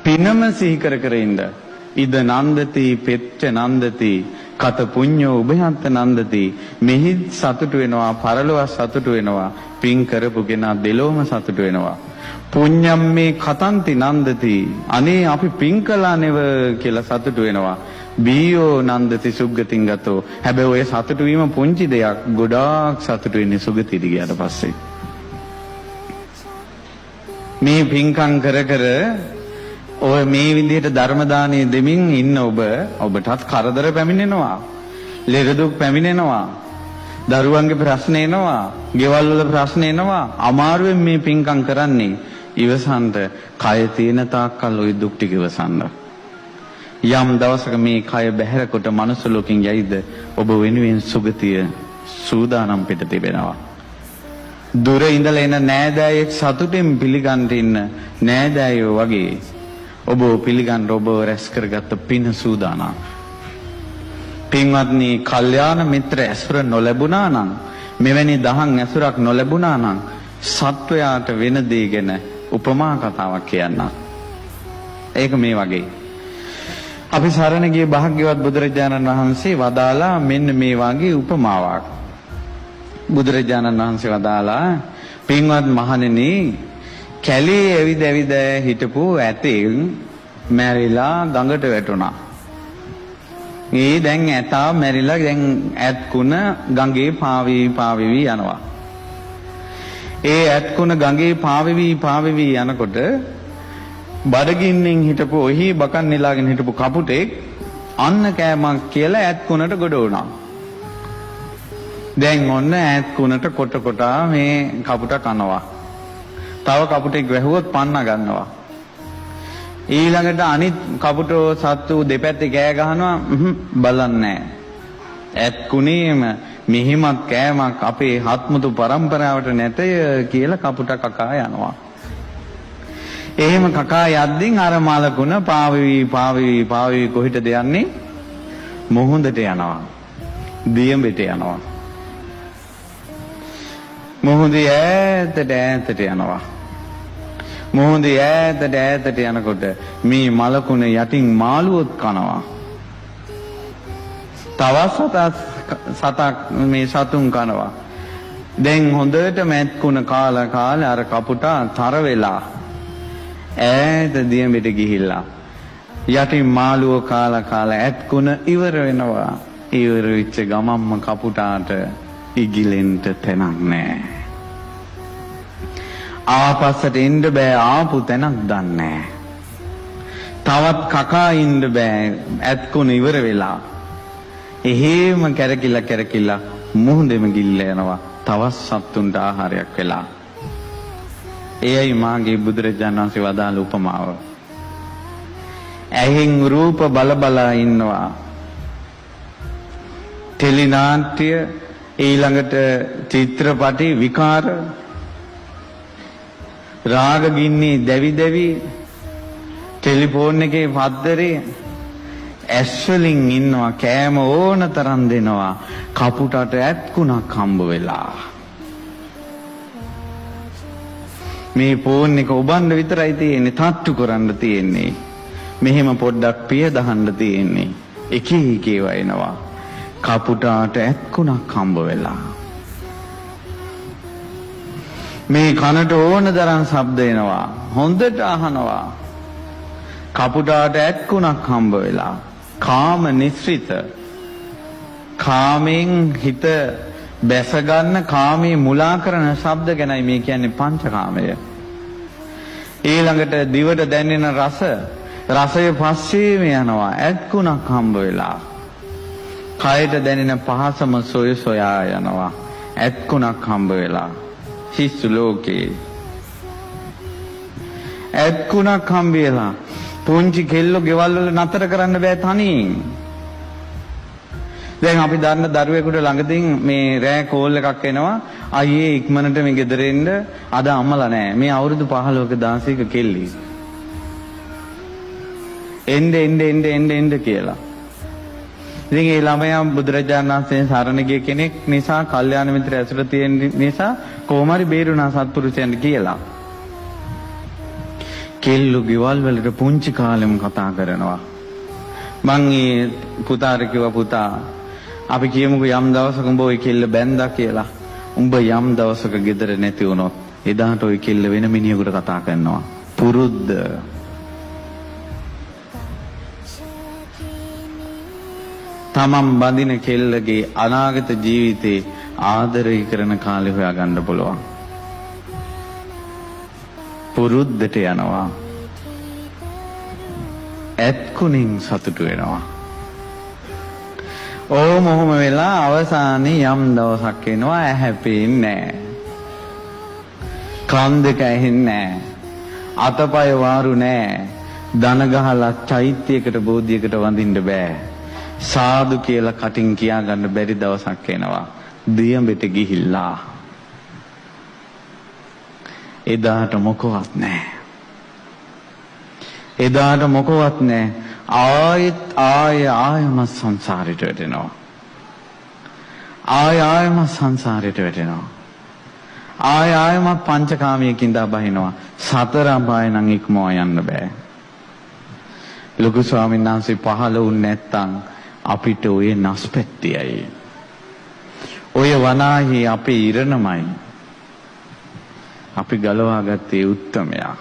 පිනම සිහි කර කර ඉන්න. ඉද නන්දති පෙච්ච නන්දති කත පුඤ්ඤෝ උභයන්ත නන්දති. මෙහි සතුටු වෙනවා, පරලොව සතුටු වෙනවා. පින් කරපු කෙනා දෙලොවම සතුටු වෙනවා. පුඤ්ඤම් මේ කතන්ති නන්දති. අනේ අපි පින් කළා නෙව කියලා සතුටු වෙනවා. බීයෝ නන්දති සුග්ගතින් ගතෝ. හැබැයි ඔය සතුටු වීම පුංචි දෙයක්. ගොඩාක් සතුටු වෙන්නේ සුගතියට ගියාට පස්සේ. මේ පින්කම් කර කර ඔය මේ විදිහට ධර්ම දානය දෙමින් ඉන්න ඔබටත් කරදර පැමිණෙනවා. ලෙඩ දුක් පැමිණෙනවා. දරුවන්ගේ ප්‍රශ්න එනවා. ගෙවල් වල ප්‍රශ්න එනවා. අමාරුවෙන් මේ පින්කම් කරන්නේ. ඉවසන්න, කය තියෙන තාක්කල් ඔය දුක් ටික ඉවසන්න. යම් දවසක මේ කය බැහැර කොට මනුස්ස ලෝකෙන් යයිද ඔබ වෙනුවෙන් සුගතිය සූදානම් පිට තිබෙනවා. දුර ඉඳලා එන නෑදෑයෙක් සතුටින් පිළිගන්න ඉන්න නෑදෑයෝ වගේ ඔබ පිළිගන්න ඔබ රැස් කරගත්ත පින සූදානම්. පින්වත්නි, කල්යාණ මිත්‍ර ඇසුර නොලැබුණා නම්, මෙවැනි දහම් ඇසුරක් නොලැබුණා නම් සත්වයාට වෙන දේ ගැන උපමා කතාවක් කියන්නම්. ඒක මේ වගේ. අපි සරණ ගිය භාග්‍යවත් බුදුරජාණන් වහන්සේ වදාලා මෙන්න මේ වගේ උපමාවක්. බුදුරජාණන් වහන්සේ වදාලා, පින්වත් මහණෙනි, කැලේ ඇවිද ඇවිද හිටපු ඇතෙක් මැරිලා ගඟට වැටුණා. ඒ දැන් ඇතා මැරිලා දැන් ඇත් කුණ ගඟේ පාවි පාවිවි යනවා. ඒ ඇත් කුණ ගඟේ පාවිවි පාවිවි යනකොට බඩගින්නෙන් හිටපු ඔහි බකන් නෙලාගෙන හිටපු කපුටෙක් අන්න කෑමක් කියලා ඇත් කුණට ගොඩ වුණා. දැන් ඔන්න ඈත් කුණට කොට කොටා මේ කපුට කනවා. තව කපුටෙක් වැහුවොත් පන්න ගන්නවා. ඊළඟට අනිත් කපුටෝ සත්තු දෙපැත්තේ කෑ ගහනවා, බලන්නේ ඈත් කුණේම මෙහිමත් කෑමක් අපේ හත්මුතු පරම්පරාවට නැතය කියලා කපුට කකා යනවා. එහෙම කකා යද්දින් අර මලකුණ පාවිවි පාවිවි පාවිවි කොහෙටද යන්නේ? මුහුදට යනවා. දියඹට යනවා. මුහුදේ ඈතට ඈතට යනවා. මුහුදේ ඈතට ඈතට යනකොට මේ මලකුණ යටින් මාළුවොත් කනවා. තවත් සතක් මේ සතුන් කනවා. දැන් හොඳට මැත්කුණ කාලා කාලා අර කපුටා තර වෙලා ඈත දියඹට ගිහිල්ලා යටින් මාළුව කාලා කාලා ඇත්කුණ ඉවර වෙනවා. ඉවර වෙච්ච ගමම්ම කපුටාට ඉගිලෙන්න තැනක් නෑ. ආපස්සට එන්න බෑ, ආපු තැනක් දන්නේ නෑ. තවත් කකා ඉන්න බෑ, ඇත්කුණ ඉවර වෙලා. එහෙම කැරකිලා කැරකිලා මුහුදෙම ගිල්ල යනවා. තවත් සත්තුන්ට ආහාරයක් වෙලා. එයයි මාගේ බුදුරජාණන් වහන්සේ වදාළ උපමාව. ඇහෙන් රූප බල බලා ඉන්නවා. ටෙලි නාට්‍ය, ඊළඟට චිත්‍රපටි විකාර, රාග ගින්නේ දැවි දැවි, ටෙලිෆෝන් එකේ පත්තරේ ඇස් වලින් ඉන්නවා. කෑම ඕන තරම් දෙනවා. කපුටට ඇත්කුණක් හම්බ වෙලා. මේ ෆෝන් එක ඔබන්න විතරයි තියෙන්නේ, තට්ටු කරන්න තියෙන්නේ. මෙහෙම පොඩ්ඩක් පිය දහන්න තියෙන්නේ. එක එක ඒවා එනවා. කපුටාට ඇත්කුණක් හම්බ වෙලා. මේ කනට ඕන තරම් ශබ්ද එනවා. හොඳට අහනවා. කපුටාට ඇත්කුණක් හම්බ වෙලා. කාම නිස්ෘත. කාමෙන් හිත බැස ගන්න, කාමයේ මුලා කරන ශබ්ද ගැනයි මේ කියන්නේ පංචකාමය. ඊළඟට දිවට දැනෙන රස, රසය පස්සේම යනවා. ඇත්කුණක් හම්බ වෙලා. කයට දැනෙන පහසම සොය සොයා යනවා. ඇත්කුණක් හම්බ වෙලා. සිස්සු ලෝකේ. ඇත්කුණක් හම්බ වෙලා. පුංචි කෙල්ලෝ ගෙවල් වල නතර කරන්න බෑ තනියෙන්. දැන් අපි දන්න දරුවෙකුට ළඟදීන් මේ රෑ කෝල් එකක් එනවා. අයියේ ඉක්මනට මේ ගෙදර එන්න, අද අම්මලා නෑ. මේ අවුරුදු 15ක 16ක කෙල්ලෙක්. එන්න එන්න එන්න එන්න එන්න කියලා. ඉතින් ඒ ළමයා බුදුරජාණන් වහන්සේ සරණ ගිය කෙනෙක් නිසා, කල්යාණ මිත්‍ර ඇසුර තියෙන නිසා කොහොම හරි බේරුණා සත්පුරුෂයන්ට කියලා. කෙල්ලු ගෙවල් වලට පුංචි කාලෙම කතා කරනවා. මං ඒ පුතාට කිව්වා, පුතා අපි කියමුකෝ යම් දවසක උඹ ඔය කෙල්ල බැන්දා කියලා. උඹ යම් දවසක ගෙදර නැති වුණොත් එදාට ඔය කෙල්ල වෙන මිනිහෙකුට කතා කරනවා. පුරුද්ද. තමන් බඳින කෙල්ලගේ අනාගත ජීවිතේ ආදරය කරන කාලේ හොයාගන්න පුළුවන්. පුරුද්දට යනවා. ඇත්කුණින් සතුටු වෙනවා. ඕම ඔහොම වෙලා අවසානයේ යම් දවසක් එනවා ඇහැ පේන්නේ නෑ. කන් දෙක ඇහෙන්නේ නෑ. අතපය වාරු නෑ. දන ගහලා චෛත්‍යයකට බෝධියකට වඳින්න බෑ. සාදු කියලා කටින් කියා ගන්න බැරි දවසක් එනවා. දියඹට ගිහිල්ලා. එදාට මොකවත් නෑ. එදාට මොකවත් නෑ. ආයෙත් ආය ආයම සංසාරයට වැටෙනවා. ආය ආයම සංසාරයට වැටෙනවා. ආය ආයම පංචකාමයකින් දා බහිනවා. සතර අපාය නම් ඉක්මවා යන්න බෑ. ලොකු ස්වාමීන් වහන්සේ පහළ වුණ නැත්තම් අපිට ඔය නස්පැත්තියයි. ඔය වනාහි අපේ ඉරණමයි. අපි ගලවා ගත්තේ උත්තමයා.